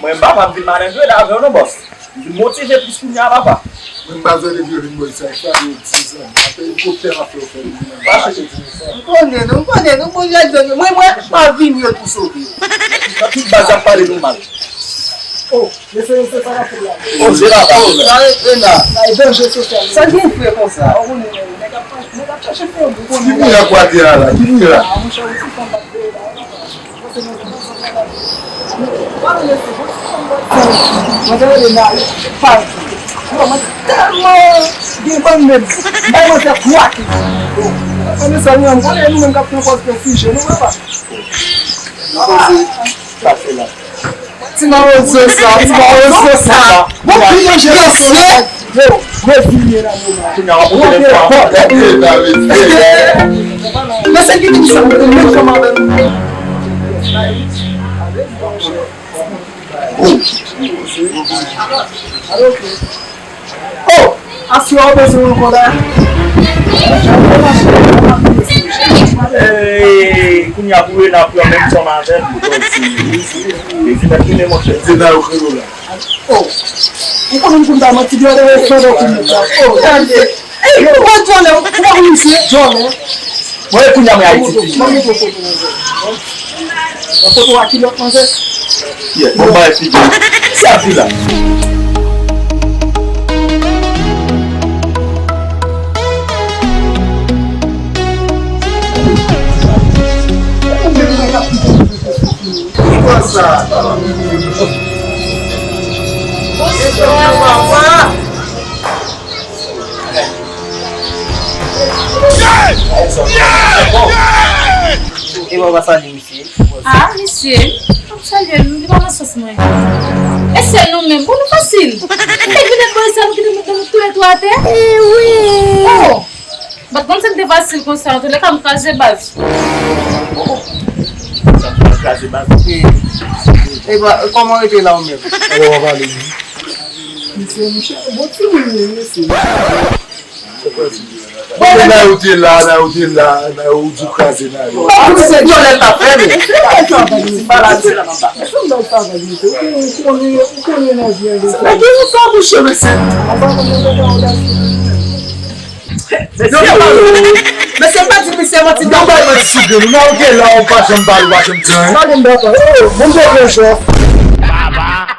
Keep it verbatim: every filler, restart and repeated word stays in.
Mwen, papa, m vin malandre avè w non, bòs. M vin motive plis kounye a, papa. Mwen, m pa bezwen depi yo vin bòs sa, sa yo di sa. Apre elikoptè m ap fè yo fè vin nan mache di nou sa. M konnen nou, m konnen nou, bon, jèn jèn, mwen, mwen, m ap vini yo pou sove yo. Nan tout baz, y ap pale nou mal. Oh, mesye, mesye, sa k ap fèt la? Oh, se la, oh, sa rete la. Sa e danje sosyal. Sa gen fre konsa? Ou konnen, nèg ap, nèg ap chache fè yo, ou konnen. Ki mirak w ate a la? Ki mirak? Ah, monchè, ou ti fanm ap peye la. Mwen te rele Nari, pa di. Mwen tèlman gen bann menm. M bay manzè twa kit. Mwen se mwen, m konnen nou menm k ap pran pòz pèsije, nou papa. Pase la. Ti mawozo sa, ti mawozo sa. Bon, pi danje mesye. Yo, rezilye la, mwen. Kounye a, w ap pote lè fwa. Mesye ki di sa, mwen te menm kòman avè nou. Oh! Aswè w bezwen ankò la? Eh, kounye a pou Rena pran menm sòm avè m. Li fin ap tounen, monchè. Rena yo kreye w la. Oh! Ou konnen m konn pa manti, byen, lè fè dò kounye a. Oh, tande. Ey, ou pa djòlè, ou pa konn misye djòlè. Mwen, kounye a, mwen Ayiti fini. Mwen, mwen, mwen, mwen. Nan foto a kilòt manzè. Yeah, bon, bay figi. Sa ap di la. Ki konsa? Bonswa, papa. E bò pa salye misye. Ah, misye, m ap salye l, li pa nan sans mwen. E sèl nou menm, pou nou fasil. Nèg vin bò sa, nou kite nou, nou touye tou atè. Eh wi. Oh, bat konn sa k te fasil konsa, antouka m kraze baz. Sa m kraze baz. E, e ba, kòman w rete la ou menm? Alò, w ap pale wi. Misye, misye, bon timoun li ye, mesye. Bon, men nan yo te la, nan yo te la, nan yo di w kraze nan yo. Bon, misye, dyòlè l pa fè, men. Se pa la, se la, papa. Èske m nan travay, mesye? Ou konnen, ou konnen, ou konnen nan vi an, mesye. Nèg yo sa, mouche, mesye. Mesye, mesye, pa di misye manti, non. Bay manti sou grenn ou. Nan yo te la, ou pa janm pale, ou pa janm di anyen. Sa gen m dakò. Oh, bon, bon, bon, chèf. Baba.